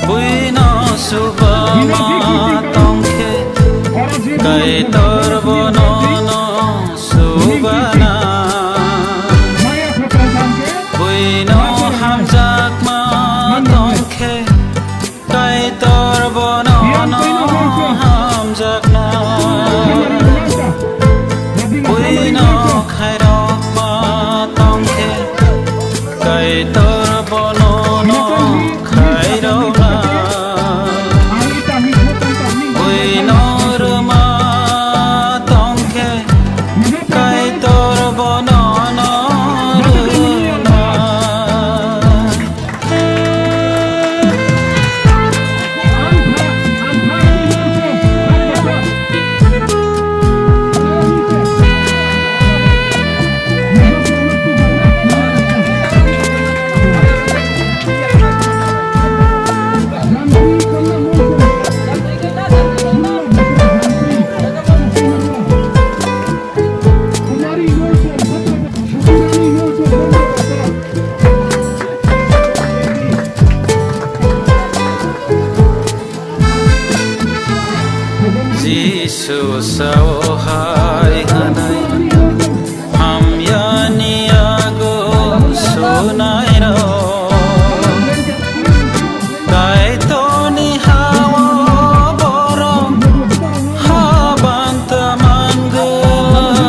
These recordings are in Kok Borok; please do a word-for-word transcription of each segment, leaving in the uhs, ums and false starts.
Buino subama tongkhe, Kaitor bono no subana. Buino hamjakma tongkhe, Kaitor bono no hamjakna. Buino khairokma tongkhe, Kaitor bono no khairokna. Buino rwma tongkhe, Kaitor bono no rwna. Jisu sao hai hwnwi, hamyani yago sunairok. Kaitorni ha-o borok habanta mangwlak.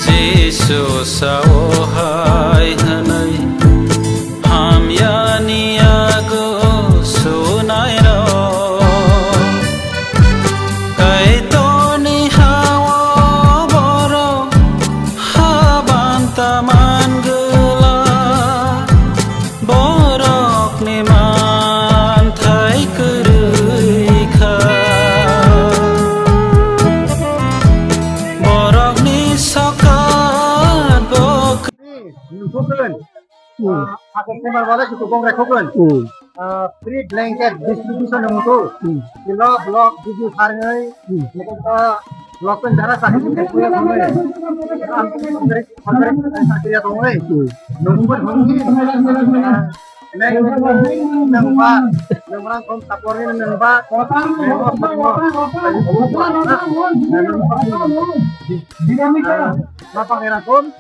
Jisu sao hai hwnwi, hamyani yago sunairok. Kaitorni ha-o borok habanta mangwlak, borokni manthai kwrwi kha. Borokni sokat bo Hmm. Sakhe khemar wala kitu kong rekhokon. Hmm. Ah, free blanket distribution nungko. Hmm. Kilo block video sarngai. Hmm. Nungko block pen jara sakhe kuya kong. Am kong sakhe ya kong. Hmm. Nungko hongi. Nungba, nungba kom sapor ni nungba. Dinamika. Mapang era kom.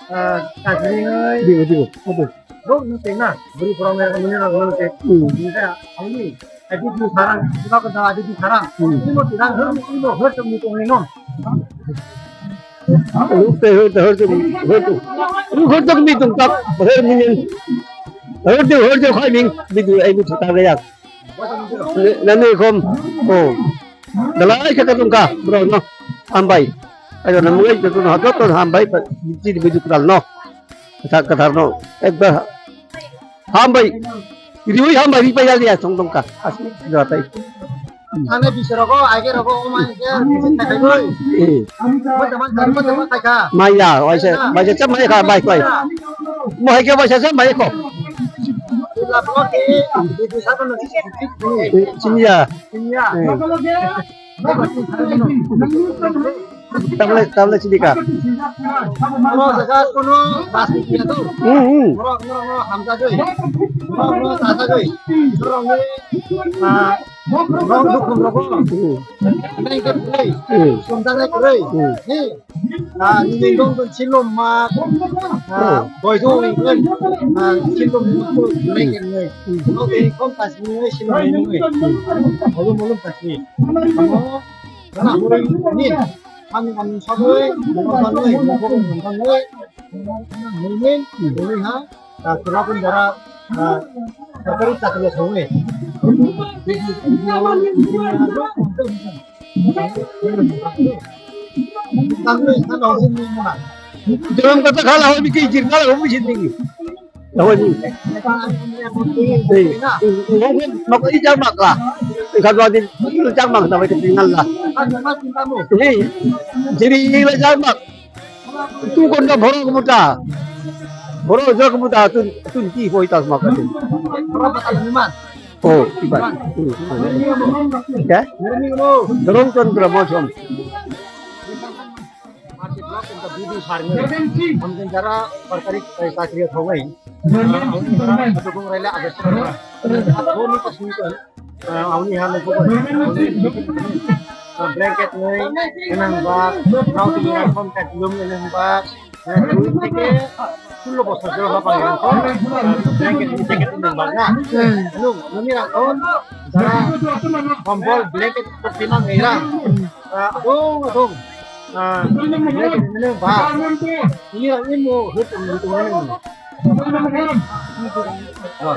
Ah, kagringai. Dibo, dibo, dibo. Bro, nung tengna, bro, kurang mereka muni nang nang te. Hmm. Ini saya, ini, adi di sarang, kita ke dah adi di sarang. Hmm. Ini mau tidak, ini mau hurt, ini mau tong ini. Hurt, hurt, hurt, hurt. Hurt, hurt, hurt, hurt, khai ming, bidu, ai, bidu, tak, ya. Nani kom, oh. Dalai khe ka tongkha, bro, no. Hambai. Ayo, na mungwi joto no, joto no hambai, ba, chini bidu kral no. Kathar, kathar no. Ekbar hambai. Riwi hambai, ripai ya, ya, song tongkha. Asi, jotai. Thane bisorogo, age rogo, oma, age, bisi thai thai goi. Eh. Mo teman, mo teman thai kha. Maya, waisa, waisa, cham mai kha, bai, bai. Mo hai khe waisa, cham mai kho. Ila block e, bidu sa kono, eh, chini ya. Chini ya. Eh. Tablet, tablet sini ka. Oro jaga kono rajniti ya to. Hmm, hmm. Oro, oro, oro hamjagwi. Oro, oro sajagwi. Oro ni, ah, rong dukhum rogo. Hmm. Nai ke kwrwi. Hmm. Sumjak nai kwrwi. Hmm. Ni, ah, ni dong dong silom ma. Ah, hmm. Boido ingkon. Ah, silom ma ko nai ke nai. Hmm. Oke, kom kasni silom ma nai. Olum olum kasni. Amo, jana hori ni, ani ani saboi, montangoi, montangoi, montangoi, ha, ta kira pun jara, ah, sorkari chakri songoi. Tangoi, sana hosin ni mana. Dorong kata khala hoi biki jir khala hoi bisi digi. Hoi ni. Ei, mako i jam makla. Ikan dua din jam mak sampai ketinggal lah. Hei, jadi ini jam mak. Tu kon da boro kumuta. Boro jo kumuta tu tu ti hoi tas mak. Oh, iban. Ya? Dorong ton drama som. Market block in the budu sarni. Hamjin jara sarkari, eh, chakri thongai. Ah, auni jara dukung raila abe sarkari. Athoni pasni kan. Ah, auni ha nungkuk. Ah, blanket ngai, enang ba, kau tu enang kon kat lum enang ba. Eh, dui theke sullo bosor jora ba pang enang kon. Ah, blanket ni jacket enang ba na. Hmm. Nung, nung ni rang kon. Jara kombol blanket tu pima ngai rang. Ah, adung, adung. Ah, ini ba. Ini orang ini mau hut ini tuh ini. Oh.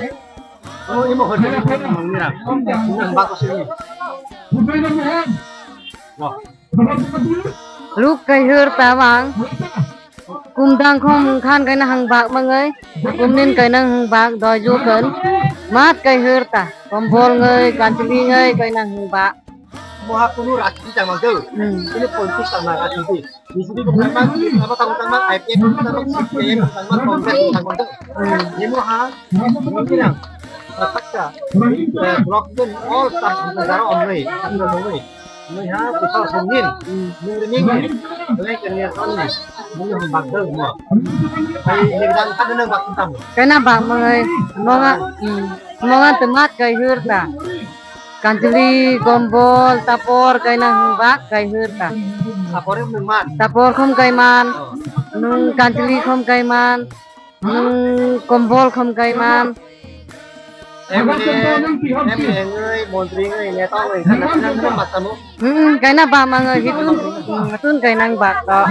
Oh, ini mau hut ini tuh ini orang. Ini ba ko sini. Wah. Luk kai hur ta bang. Kumdang khom khan kaina hang bak mangai. Kumnin kaina hang bak doi ju kan. Mat kai hur ta. Kombol ngai, kanchli ngai kaina hang bak. Moha kunu rajniti tangma do. Hmm. Ini politik tangma rajniti. Bisidi tangma, apa tangma tangma, I P F tangma, C P I M tangma, Congress tangma do. Hmm. Ini moha, ini bilang. Takka, eh, block din all staff di negara omlai, tangma omlai. Ini ha, kita sungin, ini ringin, ini kanya kami, ini bakal mo. Hai, ini dan kan ini bakal tamu. Kaina bak mangai, monga, hmm, monga temat kai hur ta. Kanchli, kombol, tapor, kaina hwnba, kai hwr ta. Tapor hwnwi man. Tapor khom kai man. Oh. Nwng kanchli khom kai man. Nwng kombol khom kai man. M L A, M L A wngwi, montri wngwi, neta wngwi, kana kana kana matamo. Hmm, kaina ba mango hitun, hmm, tun kainang ba to.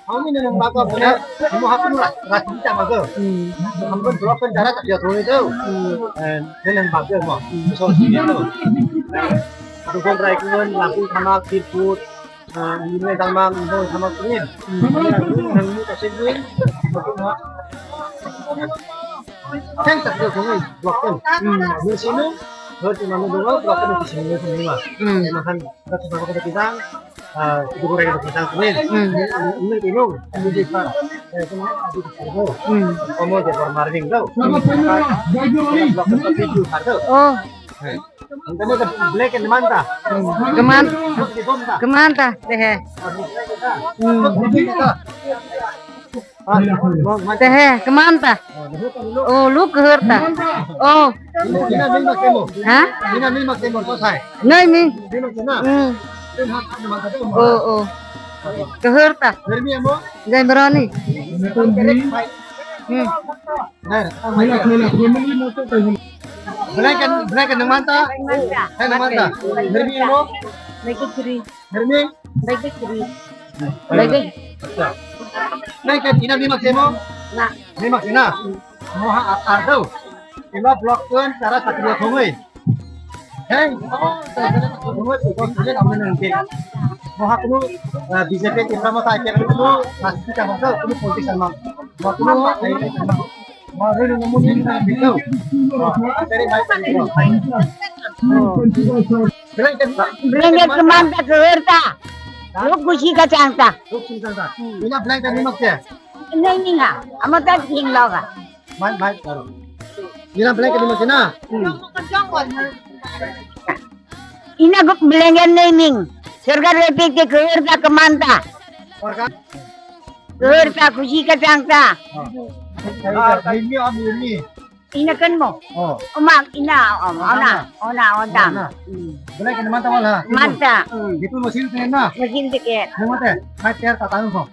Hami nang baka bune, mo hakun ra, ra kita mago. Hmm. Hambun block kan dara tak jatuh ni tu. Hmm. Eh, nang baka mo. So sini tu. Dukung rai kun, lampung sama, siput, eh, ini dangmang, ini sama kunin. Hmm. Nang ni kasih kunin. Thanks tak jatuh ni block kan. Hmm. Ni sini, hoti manu dua block kan di sini ni semua. Hmm. Makan. Kita kita kita kita, ah, itu kurang kita kita ini. Hmm. Ini ini ini. Hmm. Omo de por marning do. Oh. Ini black and manta. Hmm. Keman. Di bomba. Kemanta, tehe. Hmm. Tehe, kemanta. Oh, luk hurta. Oh. Ha? Noi mi. Hmm. Oh, oh. Kehurta. Jai Brani. Hmm. Blanket, blanket nang manta. Hai nang manta. Hermi mo. Blanket free. Hermi. Blanket free. Blanket. Blanket ina ni mak mo. Na. Ni mak na. Moha atar do. Ila block tuan cara satria khongoi. Hei, oh, moha kunu, eh, B J P Tipra Motha I P F kunu, eh, kita masa kunu politik sama. Moha kunu, eh, moha rui nunggu mungkin, eh, gitu. Oh, dari baik, dari baik. Blanket kemanta kehurta. Luk kusi kacangta. Luk kusi kacangta. Ina blanket ni mak ya? Ini, ini nga. Amo ta ting loga. Mai, mai, taruh. Ina blanket ni masih na? Hmm. Ina guk blanket ni ming. Sorkar lepik te kehurta kemanta. Sorkar? Kehurta kusi kacangta. Oh. Ah, ini, ini, ini. Ina kan mo? Oh. Omak, ina, om, ona, ona, ona. Ona. Hmm. Blanket ni manta wala? Manta. Hmm. Itu mesin tu na? Mesin tiket. Ni mata? Mai tiar kata ko.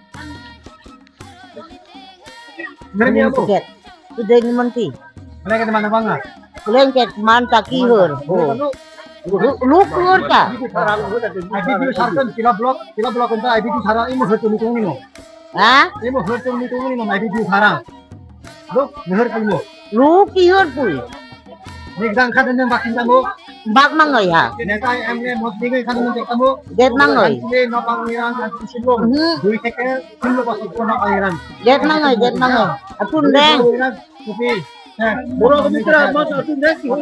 Nani aku? Tiket. Itu dari manti. Blanket mana banga? Blanket manta kihur. Oh. Lu, lu keluar ta? Ai video sarkan kila blok, kila blok enta ai video sara imo hotu ni tungni no. Ha? Imo hotu ni tungni no ai video sara. Lu nehar pui mo. Lu kihur pui. Ni dang khadan yang bakin tamo. Bak mangoi ha. Neta M L A mantri ke kan mo dekta mo. Get mangoi. Kan sile no pang nirang kan sibong. Mhm. Dui theke tin lo bosor ko no pang nirang. Get mangoi, get mangoi. Atun deng. Kopi. Boro ko mitra mo atun deng ki hor.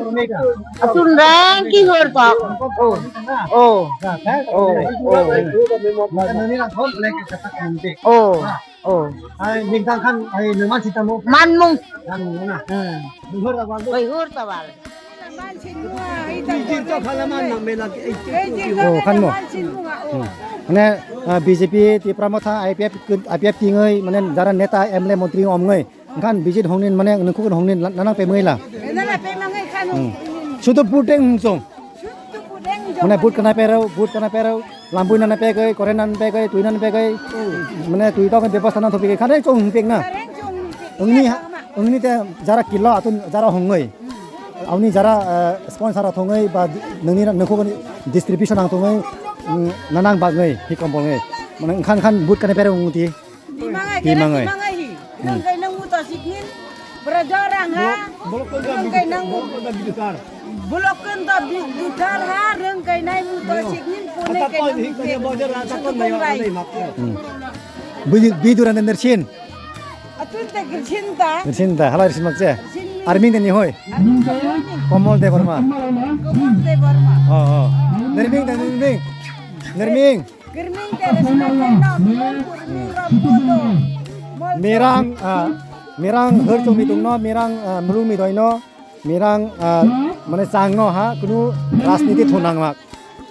Atun deng ki hor to. Oh. Oh. Oh. Oh. Nirang hor leke kata kan de. Oh. Oh. Ai, ningtang khan, ai, nangman sitamo. Manmung. Manmung na. Hmm. Buhur ta bal. Buhur ta bal. Oh, khan mo. Hmm. Mane, ah, B J P Tipra Motha I P F, I P F tingoi, mane, jara neta M L A mantri omngoi. Khan B J P hongni, mane, nungkuk hongni, nanang pemoi la. Nanang pemoi khan. Hmm. Sudo puteng hungsong. Mane but kana pero, but kana pero, lambui nana pegoi, kore nana pegoi, tui nana pegoi, mane tui tong bebosta nang thopi khare chong hing pek na. Ungni ha, ungni te jara kilo atun jara hongoi. Auni jara, eh, sponsor thongoi ba nungni nungkho distribution ang thongoi, mm, nanang bagoi hi komboloi. Mane khan khan but kana pero ungti. Timangai, Timangai. Timangai hi. Hmm. Rengkai nang muta siknin. Berajar ang ha. Rengkai nang mu. Block kan da bidutar ha. Rengkai nang muta siknin. Pune kai nang muta. Hmm. Bidi, biduran dan dersin. Atun ta gersin ta. Gersin ta, halai dersin makse. Arming dan ni hoi. Komol Debbarma. Komol Debbarma. Oh, oh. Nerming dan nerming. Nerming. Germing teres na kaino, germing ram podo. Mirang, ah, mirang hor chong mi tongno, mirang, ah, mulu mi doino, mirang, ah, mane changno ha, kunu rajniti thonang mak.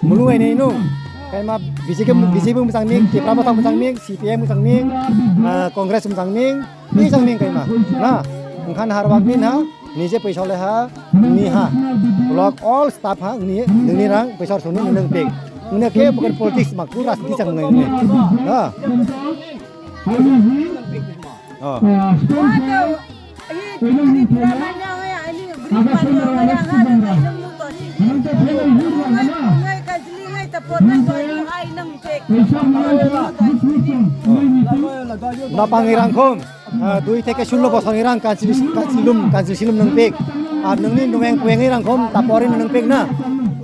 Mulu ai nei no, kaima B J P, B J P mujang ming, Tipra Motha mujang ming, C P I mujang ming, ah, Congress mujang ming, mujang ming kaima. Na, engkhan har wak min ha. Nije paisa le ha, ni ha. Block all staff ha, ni, ni rang paisa suni ni nang pek. Ni ke bukan politik mak tu ras di chang ngai ni. Ha. Oh. Napang irang khum. Ah, dui theke sullo bosor ni rang kanchili, kanchilum, kanchili silum nang pek. Ar nangni nueng kueng ni rang khom tapori nang pek na.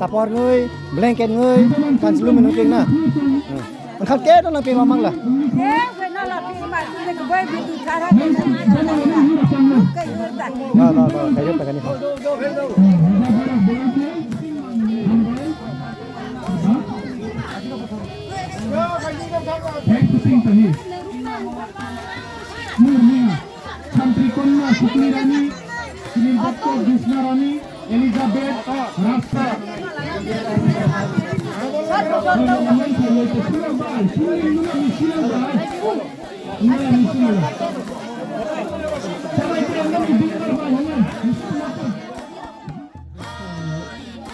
Tapor nui, blanket nui, kanchilum nang pek na. Hmm. Angkha ke no nang pek ma mangla. Na, na, na, kayo ta kani. Thank you, thank you. Murmia, Santri Kanya, Sukli Rani, Sri Doctor Bisna Rani, Elizabeth, Rasta.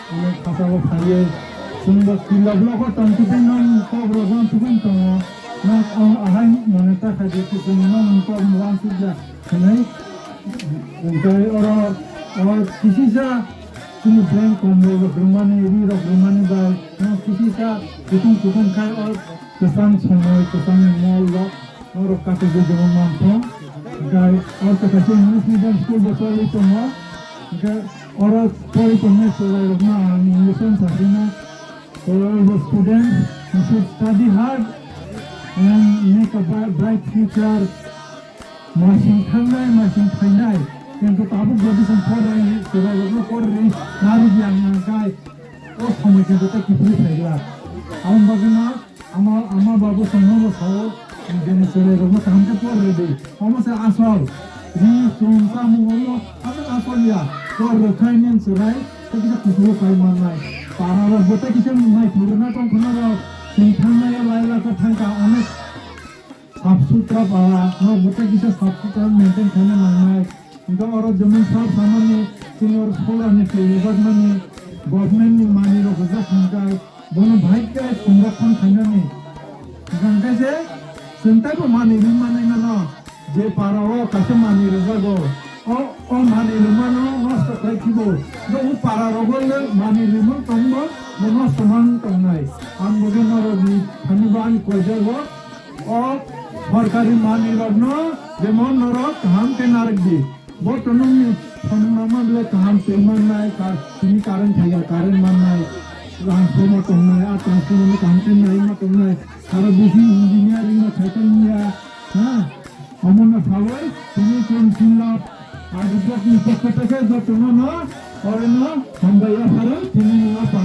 Onek khasao phaiwi chwngbo killa blogo tongtwtwi nang kok rwgwng tubun tongo. Nok ang ahai mone ta khaidi kwchwng nang kok uansukya hwnwi. Hwnkhe oro, oro kisisa chini bank komrok rwmani, ri rok rwmani bai nok kisisa kutung kutung khai o kwchang somoi, kwchang mol rok. Norok kaisa je jemon mantong, hingkai oro kaisa English medium school bo choli tongo, hingkai oro choli tongnai chwrairokno ang English-o sakino, "All the students, you should study hard and make a bri-, bright future." Masing thangnai, masing phainai, kintu tabuk jodi chwng porri, chwrairokno porri narwkya hingkai o somoi kintu tei kiphilwi phaiglak. Aboni bagwino Ama, ama babu songno bo sao, bini chwrairokno kaham khe por rwdi. Omo se asol. Ri, chum, chamung omo asol asol ya. Por rwkha nini chwrai, tei kisa kuchugo kai mannai. Para rok bo tei kisa nai phuru na tong khna rok. Chwng thangnai o lai laka thangkha onek sap sutra para, norok bo tei kisa sap sutra maintain khaina nangnai. Hingke oro jemon sal samani senior scholar ni twi rwjakmani government ni manwi rok rijak hingke bono bahai khe songrakkhon khainani. Hingke se chwng teibo manwi rwmani nano je para o kaisa manwi rwjago. O, o manwi rwmano nosto khlai khibo. Bo o para rogo le manwi rwmang tongbo bo nosto mang tongnai. Ang bo khe norok ni thani bo ani koijago. O sorkari manwi rokno jemon norok kaham khe narwk di. Bo tonong ni Samung nangma bele kaham tei mannai, kar-, tini current thaiya, current mannai, transformer tongnai, a transformer ni kaham tei nai ma tongnai, aro bisi engineering no khaikha niya, ha? Omono sawi, tini chwng chwngno, a, block ni pokto teke jotono no, oreno hambai ya pharo, tini no pa